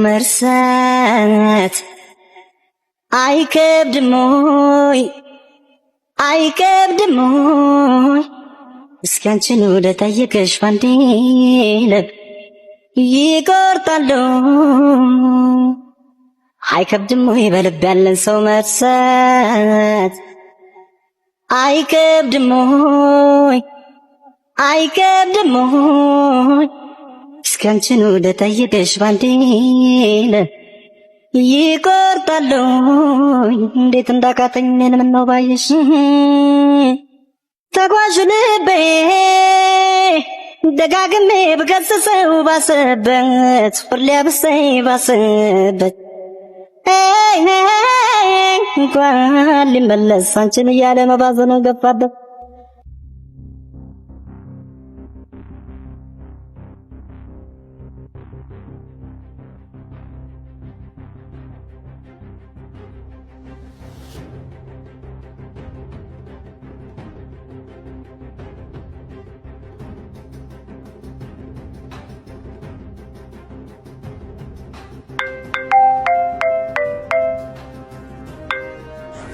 መርሳት አይከብድም ወይ? አይከብድም ወይ? እስኪ አንቺን ልጠይቅሽ ባንዴ ልብ ይቆርጣሉ። አይከብድም ወይ በልብ ያለን ሰው መርሳት? አይከብድም ወይ? አይከብድም ወይ? እስኪ አንቺን ልጠይቅሽ ባንዴ ልብ ይቆርጣሉ። እንዴት እንዳቃተኝ እኔን ምነው ባየሽ ተጓዥ ልቤ ደጋግሜ ብገስጸው ባሰበት ሁሌ አብሰኝ ባሰበት እንኳን ሊመለስ አንቺን እያለ መባዘኑ ገፋበት።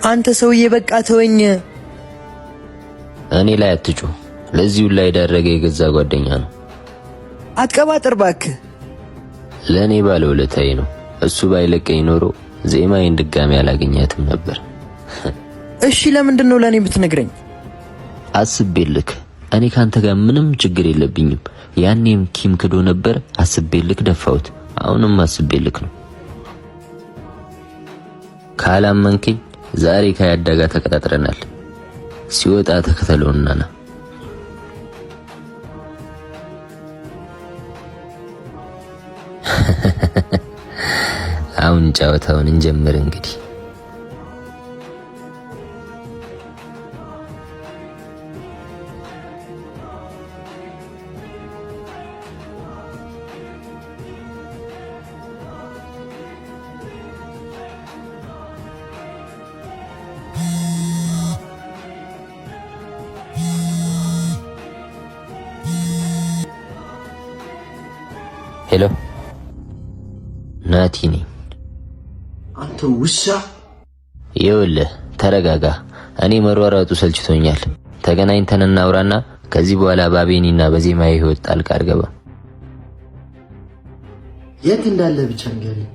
አንተ ሰውዬ በቃ ተወኝ። እኔ ላይ አትጩ። ለዚሁ ላይ የዳረገ የገዛ ጓደኛ ነው። አትቀባጥር እባክህ። ለእኔ ባለውለታዬ ነው። እሱ ባይለቀኝ ኖሮ ዜማዬን ድጋሚ አላገኛትም ነበር። እሺ ለምንድን ነው ለእኔ ብትነግረኝ? አስቤልክ እኔ ካንተ ጋር ምንም ችግር የለብኝም። ያኔም ኪም ክዶ ነበር፣ አስቤልክ ደፋሁት። አሁንም አስቤልክ ነው። ካላመንከኝ ዛሬ ከያዳ ጋር ተቀጣጥረናል። ሲወጣ ተከተለውና ና። አሁን ጨዋታውን እንጀምር እንግዲህ። Hello ናቲ ነኝ። አንተ ውሻ! ይኸውልህ ተረጋጋ። እኔ መሯሯጡ ሰልችቶኛል። ተገናኝተን እናውራና ከዚህ በኋላ ባቤኒና በዜማዬ ህይወት ጣልቃ አልገባም። የት እንዳለ ብቻ ንገረኝ።